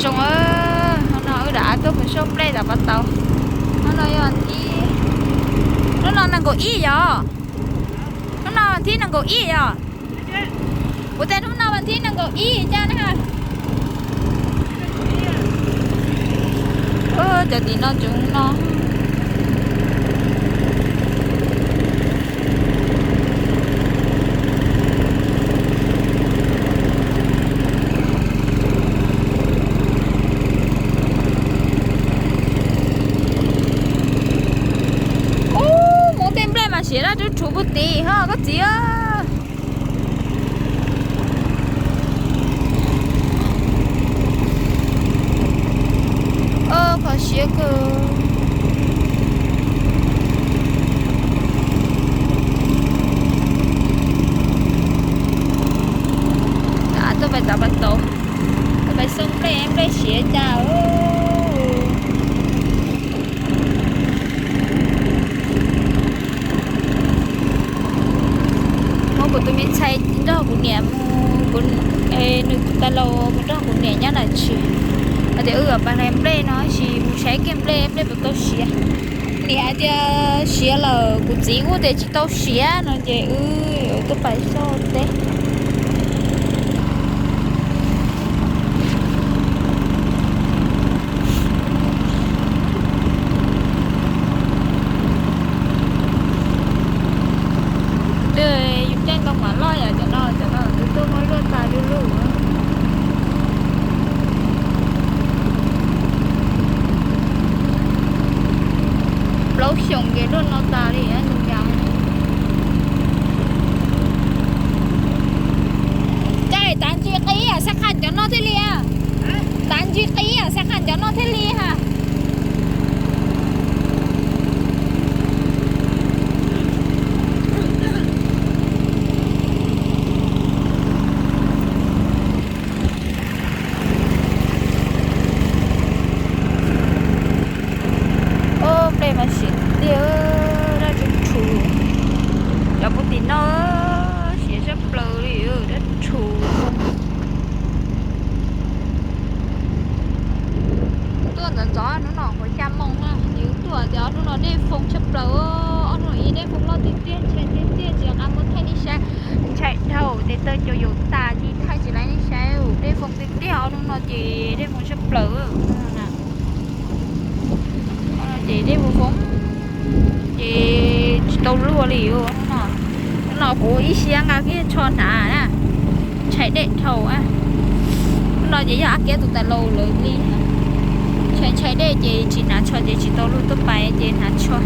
Zoo, hnub no wb rov tuaj mus soj nplej tom Pas Tau. Hnub no yog thib, hnub no nees nkaum ib yom? Hnub no thib nees nkaum ib yom? Kuv tias hnub no vas thib nees nkaum ib cas na. Cov tim no tseem no. Ub, mus tej nplej mas siav dab rhuv rhuv puag tim ho koj txiv. Kho siab kawg. Tuaj pais tom Pas Tau, tuaj pais xoj nplej, nplej siav cas. Muab kuv tus me ntxhais nrog kuv niam mus, nws tus tais laus mus nrog kuv niam nyob nram tshis, hais tias wb yuav pais hlais nplej no sis mus saib kiag nplej, nplej puas tau siav. Niam hais tias siav lawm, kuv txiv kuj tias tsis tau siav no ces wb tuaj pais soj teb. Yus caij ntoo mam loj yom, cov no, cov no twb tuaj muab luaj tas du lug. Plaub xyoos ces luaj no tas li. Cas tav ntsig qis, sab qha cov no thiaj li, tav ntsig qis, sab qha cov no thiaj li ha. Ob, nplej mas siav tiag, dab rhuv rhuv. Cov puag tim no siav sab plaws li, dab rhuv. Tuaj ntxov ntxov hnub no kuv xya moos na, yus tuaj tias ob hnub no dej foo tshaj plaws, ob hnub no dej foo loj tiag tiag, ntshai tiag tiag, tsis nqa muab thaij nej saib, ntshai dhau tes taw cuag yuav tas cis thaij tsis laib nej saib, dej foo tiag tiag, ob hnub no ces dej foo tshaj plaws. Ces dej foo foo ces tsis tau luaj li. Hnub no kuv ib siab nqa kiag tsho hnav na, ntshai dej dhau. Hnub no ces yog Ab Kiab tus tais laus lawv li, ntshai ntshai dej ces tsis hnav tsho ces tsis tau luaj, tuaj pais ces hnav tsho.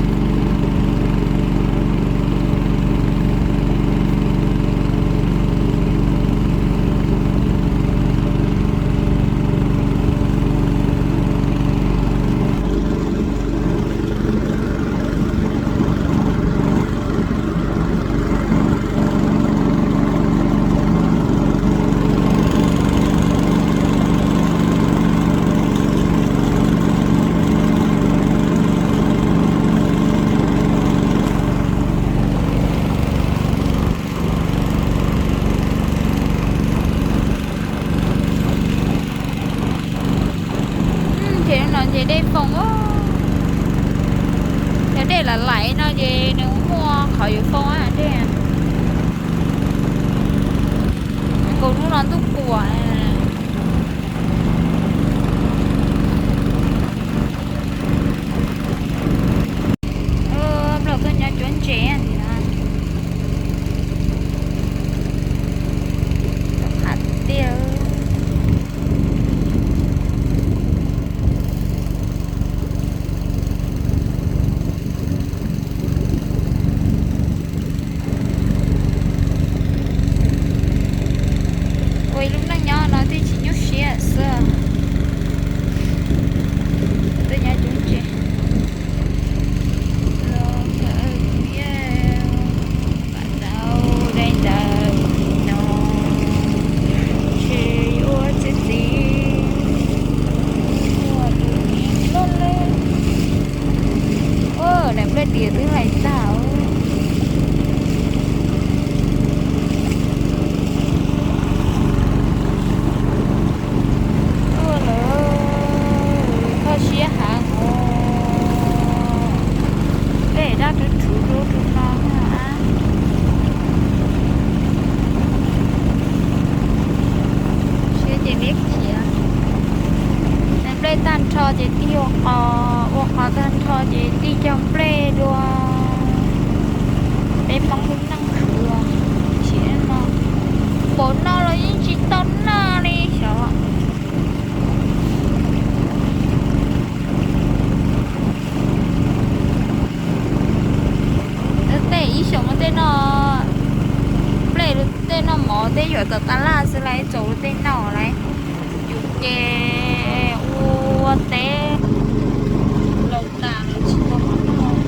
Ces no ces dej foo, yog dej lam laim no ces nws muaj qhov yuav foo dej. Nkaus hnub no ntuj puas. Nplog tuaj nyob cuab ntses ntawm no. Qab tiag. Ua ib lub neej nyob no Tag nrho ces tig ua qos, ua qos tag nrho ces tig cog nplej dua. Peb Hmoob lub neej khwv, sim no, npaum no los yeej tsis tau noj li xyov. Tej ib xyoos tej no nplej, tej no mov tej yuav tom tas laj xwb, lawv txaus tej no lawm. Yus ces ua teb laus tas lawm tsis tau mov noj.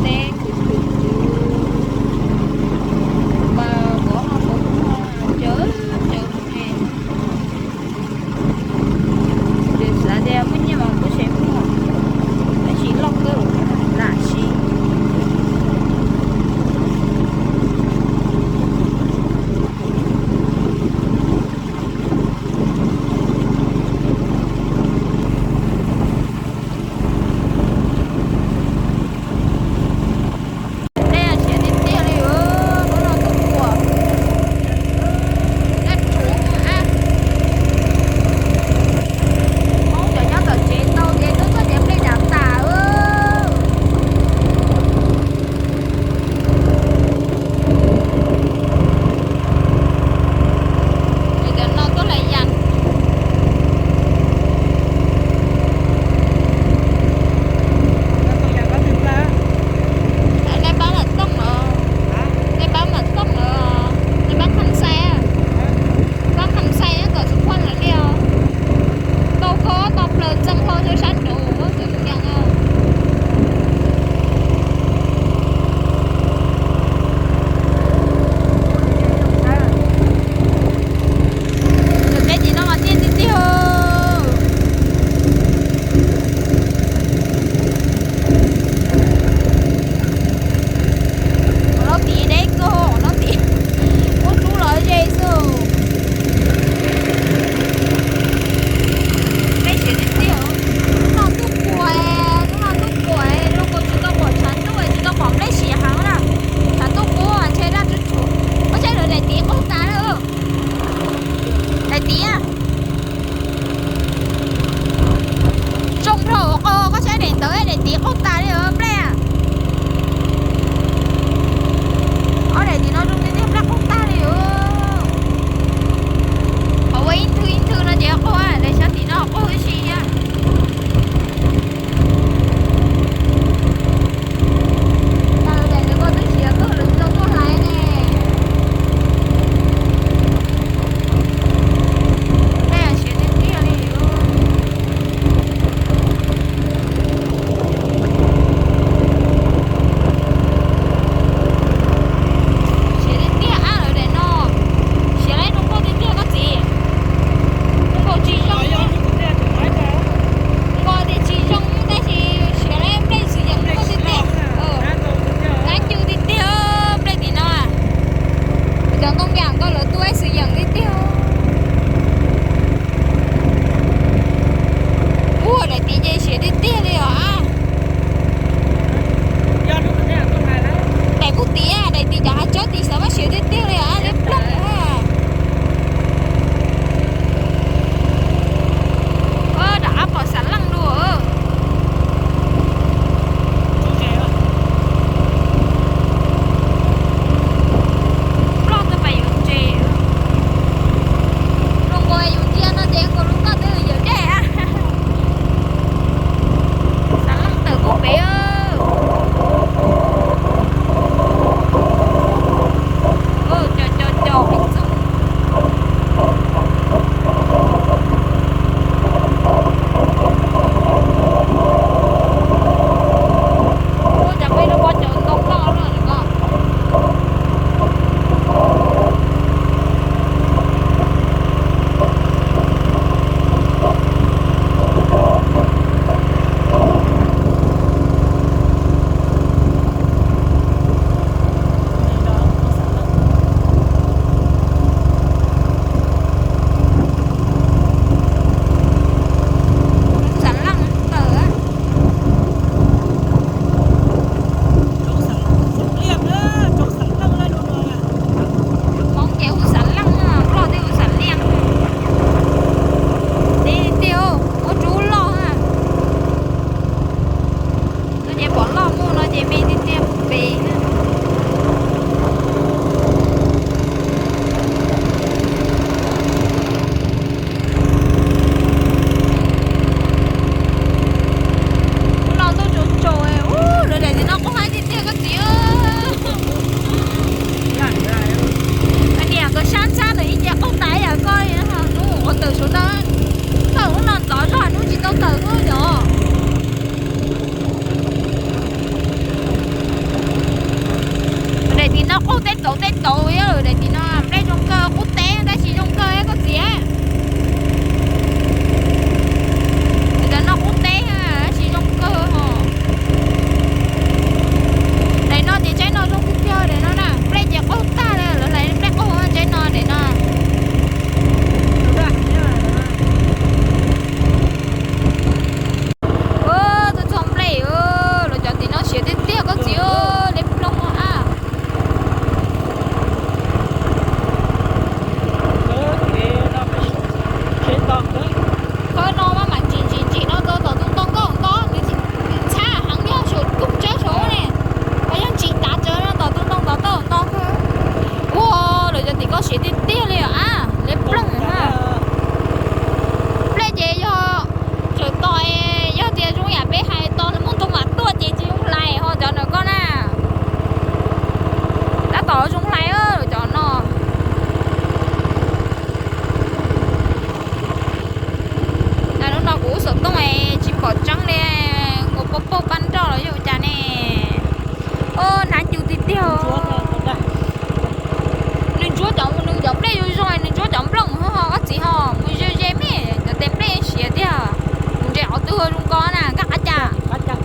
Teb khwv khwv, mas mov ho puas muaj, cawv cawv ne. Ces Ub, xov tooj es tsis pom tseeb li, ua pab pauj pab nroj los yog ua cas ne? Ub, hnav cus tiag tiag. Nws ntsuab cov, nws cov nplej zoo zoo, nws ntsuab cov nplooj ho, koj txiv ho, mus ze ze me cov tes nplej siav tiag. Mus nres qhov twg zoo ko na, nkaj qab cas?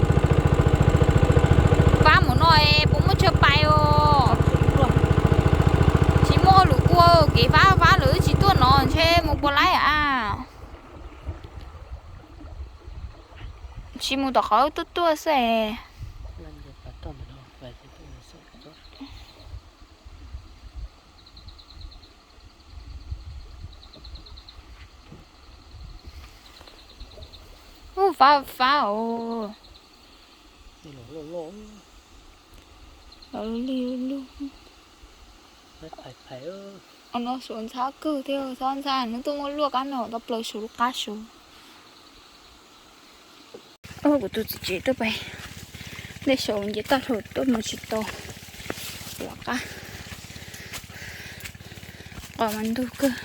Fab mus no es puas muaj chaw pais os? Tsis muaj ua lwm ua, kev fab fab lawm tsis tuaj no ntshe mus puas laib a. Tsis mus tom qhov tuaj tuaj xwb es. Ub, fab fab os. Los li lug. No suav ntxhab kawg thiab, txhob ntxhab, hnub tuaj muab luaj qab no tau plaws suav lub qab suav. Kuv tus txiv tsev tuaj pais, nej saum nce toj hlau tuaj mus tsis tau, lov qab, qos mas ntug kawg.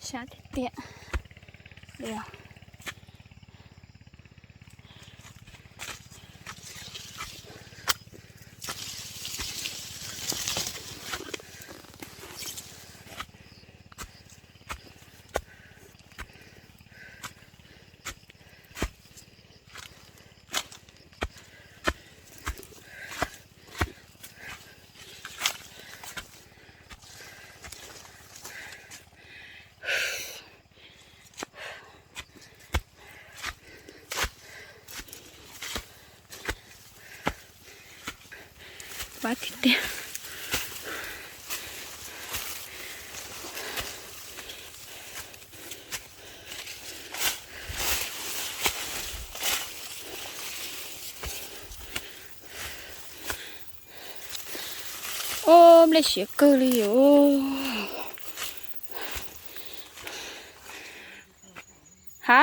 Sab tiag tiag li. Fab tiag tiag. Ob, nplej siav kawg li os. Ha,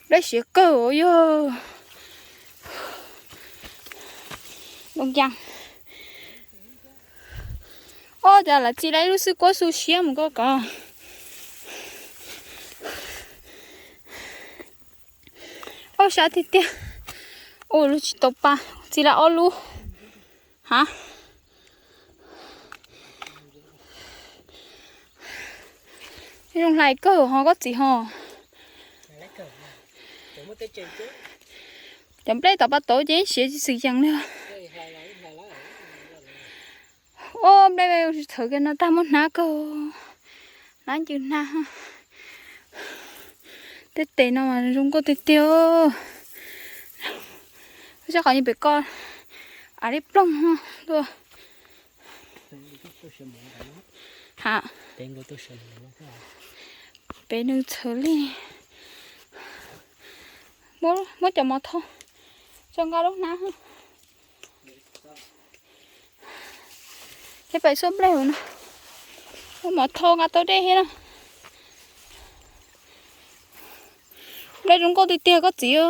nplej siav kawg os yog. Ob, cas lawv txi lawv ib lub xwb kuab xu siab mus koj kov. Ob, sab tiag tiag. Ua lub tsis tau pa, txi lawv ob lub. Ha, zoo hlais kawg ho koj txiv ho. Cov nplej tom pas tauv ces siav tsis xwm yees li. Ob, nplej txhawv kiag no tag muab hnab kawg, hnab ncw hnab. Tej tes no mas zoo nkauj tiag tiag. Saib qhov pem ko, av li ploog tuaj. Ha, pem nws txhawv li. Muab cov mov thau tso nqa lub hnab. Ces pem xuab nplej no, muab mov thau nqa tau dej thiab na. Nplej zoo nkauj tiag tiag koj txiv.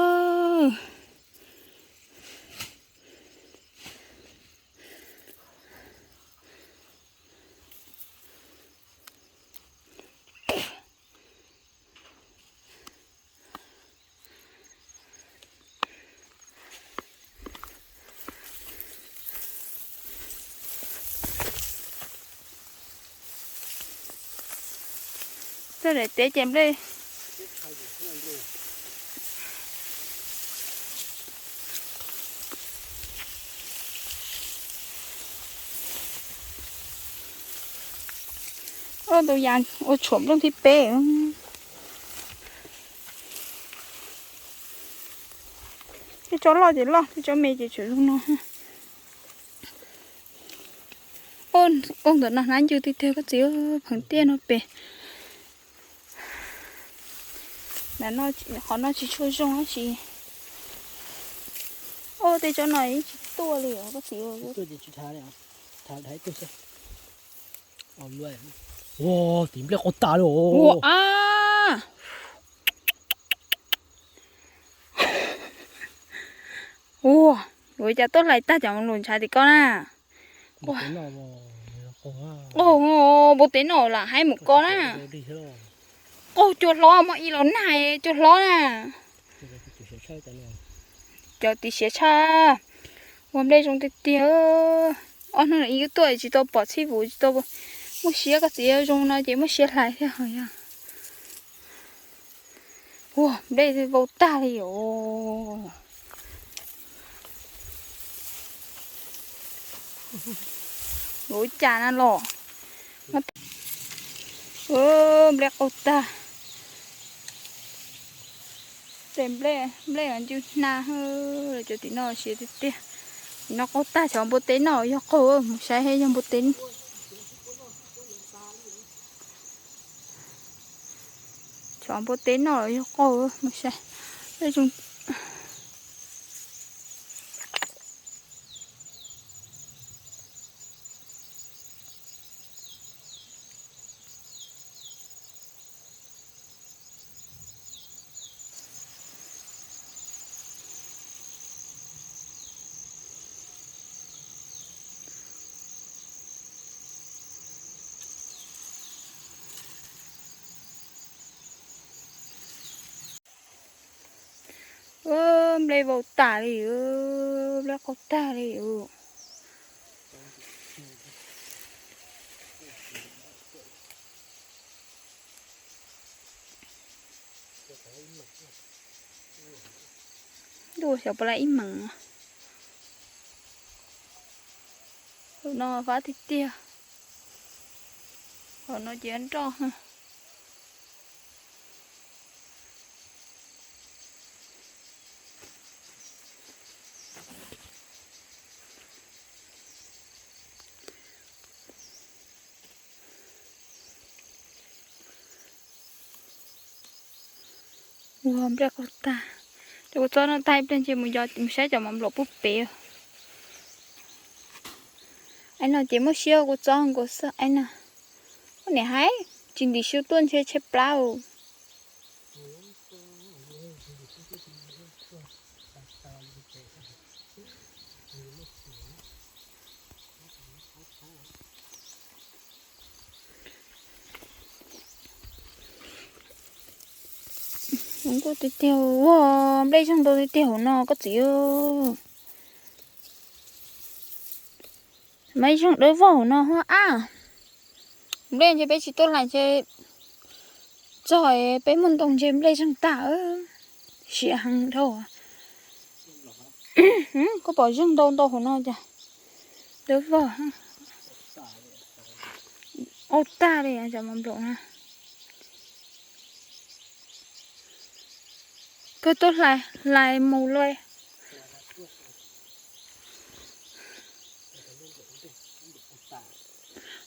Txog daim teb ces nplej. Ua tus yas ua tshuam nplooj thib peb. Tej tsob loj ces loj, tej tsob me ces tsuas zoo no. Ua ntawm no hnab ncw tiag tiag koj txiv, pheev tiaj no pem. Qhov no tsis tshua zoo dab tsi. Ua tej tsob no yeej tsis tuaj li os koj txiv. Ua tim nplej quaj tas li os. Ua a, Ua, ua cas tuaj hlais tag cov lus ntshav tim ko na. Qaug, npua teb noj lam haib mus ko na. Qaug cua hlob muaj ib los nag cua hlob na. Cov tim siav tshaj. Ua nplej zoo tiag tiag. Ob hnub no ib tuaj tsis tau pom txhij vus tsis tau muaj siab, koj txiv zoo no ces muaj siab hlais thiab ho yog. Ua nplej vau tag li os. Ua cas na los. Nplej qaug tag. Tej nplej, nplej ncw hna, cov tim no siav tiag tiag. Tim no qaug tag, xyov npua teb noj los yog qaug, mus saib yog npua teb. Xyov npua teb noj los yog qaug, mus saib. Nplej vau tas li, nplej qaug tag li. Ntuj, xyov puas laib ib meem. Hauv no fab tiag tiag. Hauv no ces nroj. Ua nplej qaug tag. Cov kua txob no tag ib pliag ces mus yos mus saib cov mov nplaum pub pem. Aib no ces muaj siab kua txob nkaus xwb aib no. Ua niam haib, tsis ntim siab tuaj ntshe tshaib plab. Zoo nkauj tiag tiag, ua nplej zeeg ntau tiag tiag hauv no koj txiv. Mas zeeg dawb vog hauv no hos ab. Nplej ntshe peb tsis tuaj hlais ntshe txog peb muag ntoo ntshe nplej zeeg tag. Siav heev dhau. Koj pom zeeg ntau ntau hauv no cas dawb vog. Qaug tag li cov mov nplaum na. Koj tuaj hlais, hlais mus luaj.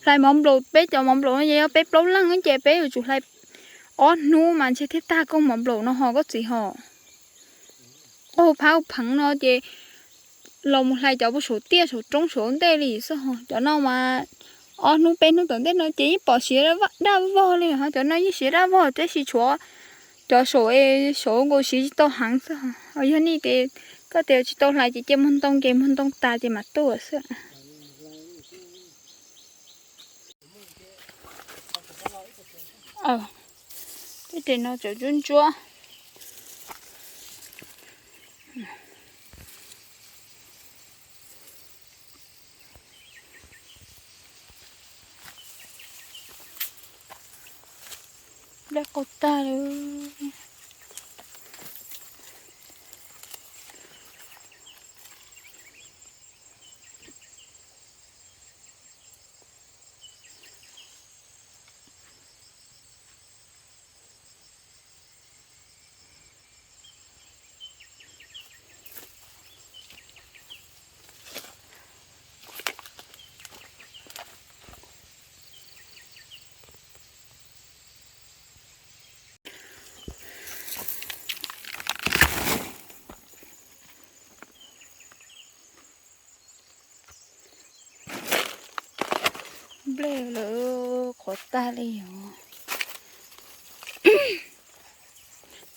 Hlais mov nplaum, peb cov mov nplaum no ces yog peb plaub leeg ces peb yuav tsum hlais ob hnub mas ntshe thiaj tag koj mov nplaum no ho koj txiv ho. Qaug phab pheev no ces los mus hlais cov puag saum tiaj saum roob saum ntej li xwb ho. Cov no mas ob hnub peb hnub tom ntej no ces yeej pom siav daj vog li ho, cov no yeej siav daj vog tab sis tshuav cov saum, saum nkaus siav tsis tau heev xwb ho. Yog nej ces koj tias tsis tau hlais ces cia muag ntoo ces muag ntoo tas ces mam tuaj xwb. Tej no tseem ntsuab ntsuab. Nplej qaug tag li. Nplej lawm qhuav tag li os.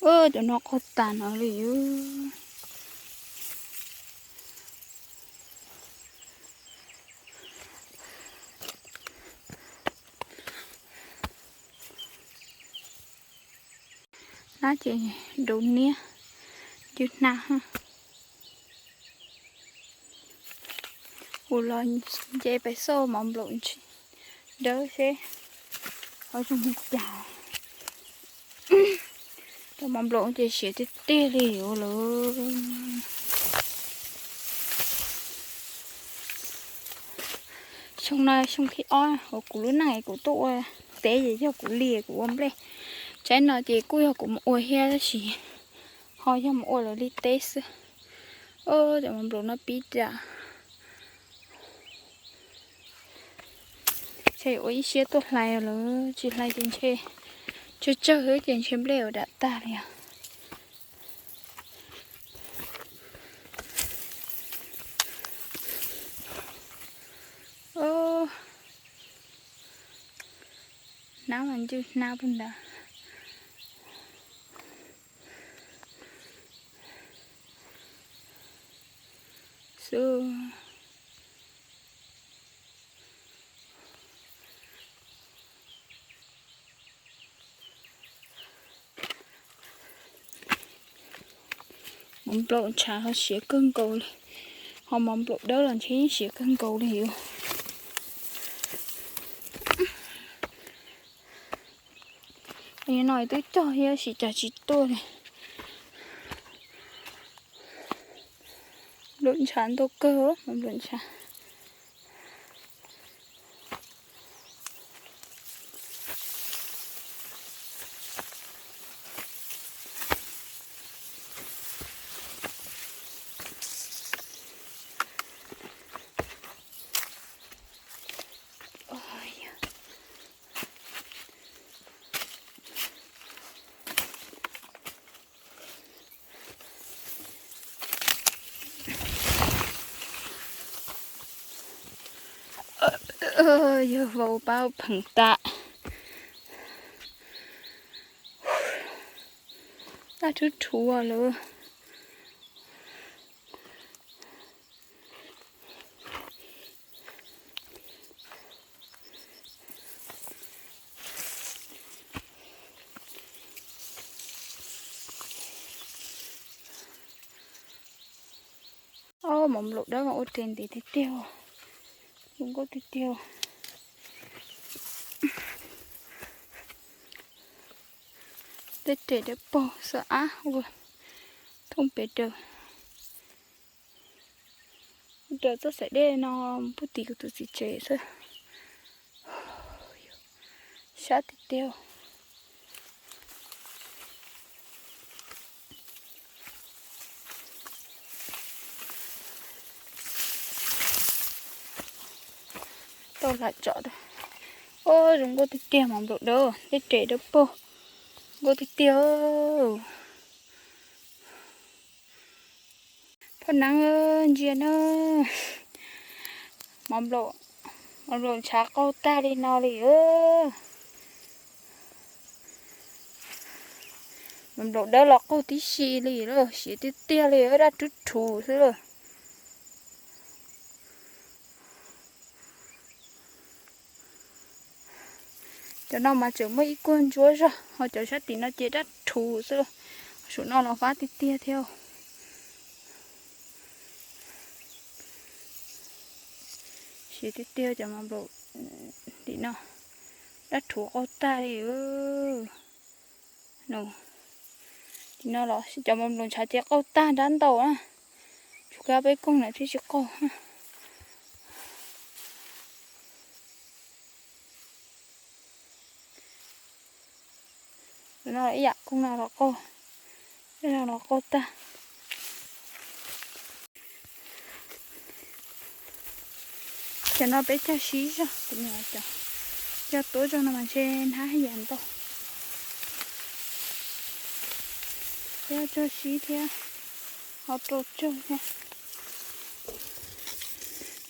Cov no qaug tas no li os. Hnab ces nrau niab, ncw hnab. Kuv los nce pais xauj mov nplaum dawb seb ho zoo li cas. Cov mov nplaum ces siav tiag tiag li lawm. Xyoo no xyoo thib ob uas kuv lub neej kuv tuaj ua teb ces yog kuv li kuv ua nplej. Tsaib no ces kuj yog kuv mus ua thiab tab sis ho yog mus ua lawv li teb xwb. Cov mov nplaum no pib dam. Ntshe ua ib siab tuaj hlais lawm, tsis hlais ces ntshe tsawg tsawg xwb ces ntshe nplej ua dam tag li os. Hnab mas ncw hnab pug ntawd xwb. Mov nplaum ntshav ho siav kawg nkaus li, ho mov nplaum dawb los ntshe yeej siav kawg nkaus li os. No twb cog thiab sis cas tsis tuaj li. Nplaum ntshav ntau kawg, mov nplaum ntshav. Yog vau pab pheem tas. Dab rhuv rhuv lawm. Ob, mov nplaum dawb mas ua res ntev tiag tiag, zoo nkauj tiag tiag. Tej res dawb paug xwb, ab ua thooj pem daws. Raws txoj xaim dej no puag tim kuv tus txiv tsev xwb. Sab tiag tiag. Tau lam tsom. Ob, zoo nkauj tiag tiag, mov nplaum dawb, tej res dawb paug, nkauj tiag tiag. Phoj Neeb, ntsia na, mov nplaum ntshav qaug tag li no li. Mov nplaum dawb los qaug tib si li lawm, siav tiag tiag li, dab rhuv rhuv xwb lawm. Cov no mas tseem muaj ib kuag ntsuab zog, ho cov sab tim no ces dab rhuv xwb. Saum no los fab tiag tiag thiab. Siav tiag tiag cov mov nplaum tim no, dab rhuv qaug tag li. Tim no los cov mov nplaum ntshav ces qaug tag nrab ntau na, tsuas kab peb koog na thiaj tsis qaug. No ib yam koog no los qaug, no los qaug tag. Cov no peb cog sib zog, cog tuab zog no mas ntshe hnab yam ntau. Peb cog sib thiab, ho rau tsawg thiab.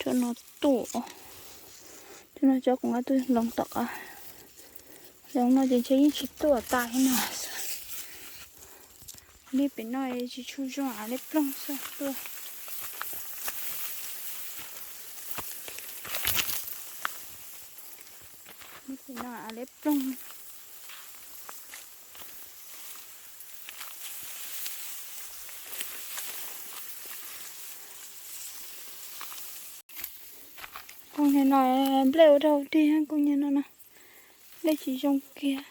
Cov no tuaj, cov no cov kuv nqa tuaj hloov tom qab. Hloov no ces ntshe yeej tsis tuaj tas li no xwb. Nej pem no tsis tshua zoo, av liab ploog xwb tuaj. Nej pem no av liab ploog. Nim no nplej ua rau dig kuj nyiam no no, nplej tsis zoo kiag.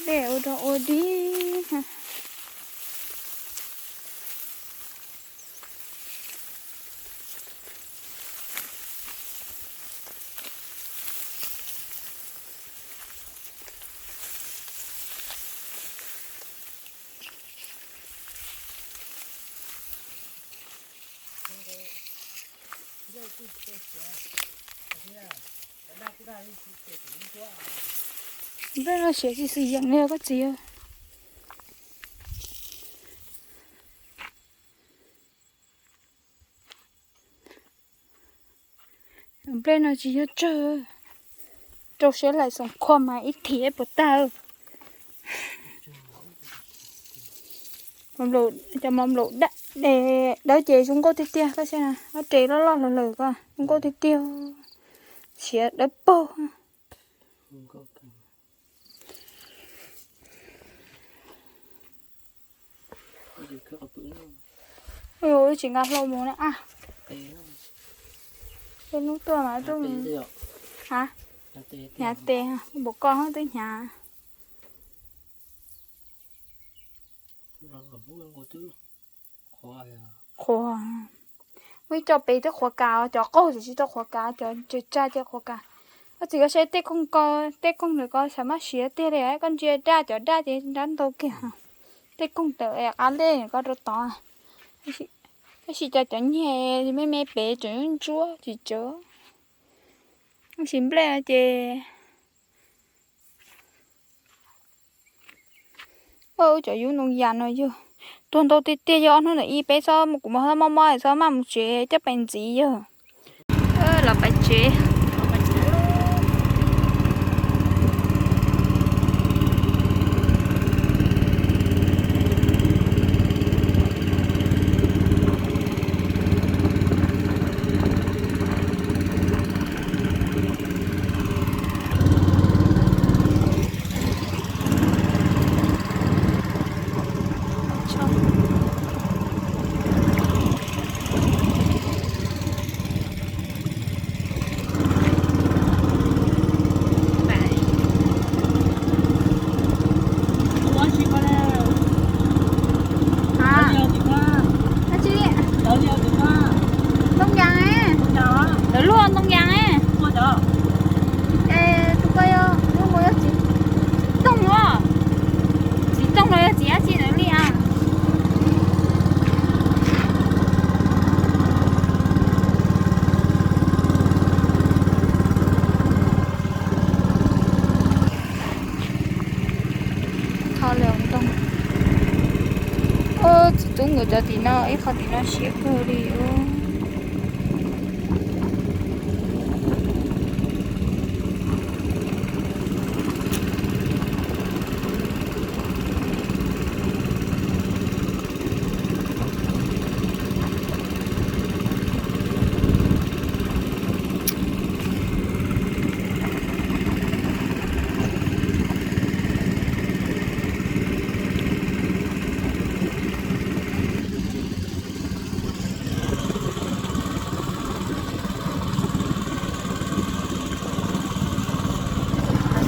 Nplej ua rau ua dig. Nplej no siav tsis xwm yeem li koj txiv. Nplej no tsis yog tsawg, rau siab laim xoom khua mas ib thim puas tag. Cov mos nplaum dawb ces zoo nkauj tiag tiag, koj saib na, ob res loj loj lawm lawm ko, zoo nkauj tiag tiag, siav dawb paug. Wb tsis nqa hlau mus na. Tej hnub tuaj mas tuaj hnyav tes, npaum ko twb hnyav. Qhuav, muaj ib co pem twb qhuav kas, cov qaug tsis tau qhuav kas, cov tsa tsa ces qhuav kas. Koj txiv, koj saib tej koog ko, tej koog ntawm ko xav maj siav tiag li, koj ntsia daj, cov daj ces nrab ntau kiag. Tej koog ntawm qab lej ko rau tod. Tab sis cov, cov nyiaj me me pem tseem ntsuab tsis tsawg. Tab sis nplej ces ua cov yub ntoo yas no yog tuag ntau tiag tiag, yog ob hnub ntawm ib peb txhob, kuv mus txhob mob mob txhob maj mus tsev coj pais ntxiv yog. Los pais tsev. Ntoo yas, lawv luaj ntoo yas. Tus ko yog, yog txiv tooj los, txiv tooj los yog txiv dab tsi lawv li a? Txiv tub nkawd cov tim no, ib qho tim no siav kawg li.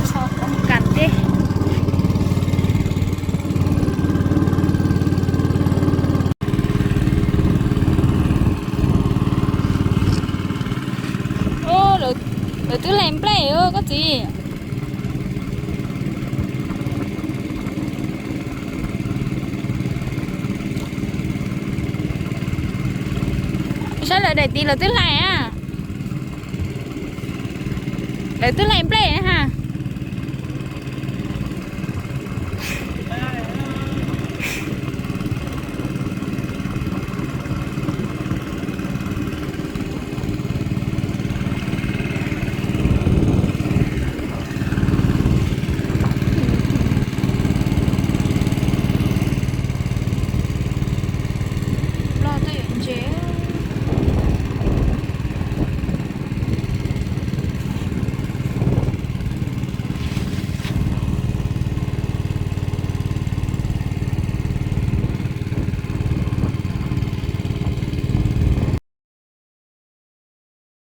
Txhob poob kas dej. Lawv twb laim nplej koj txiv. Saib lawv daim tid lawv twb laim a. Lawv twb laim nplej ha.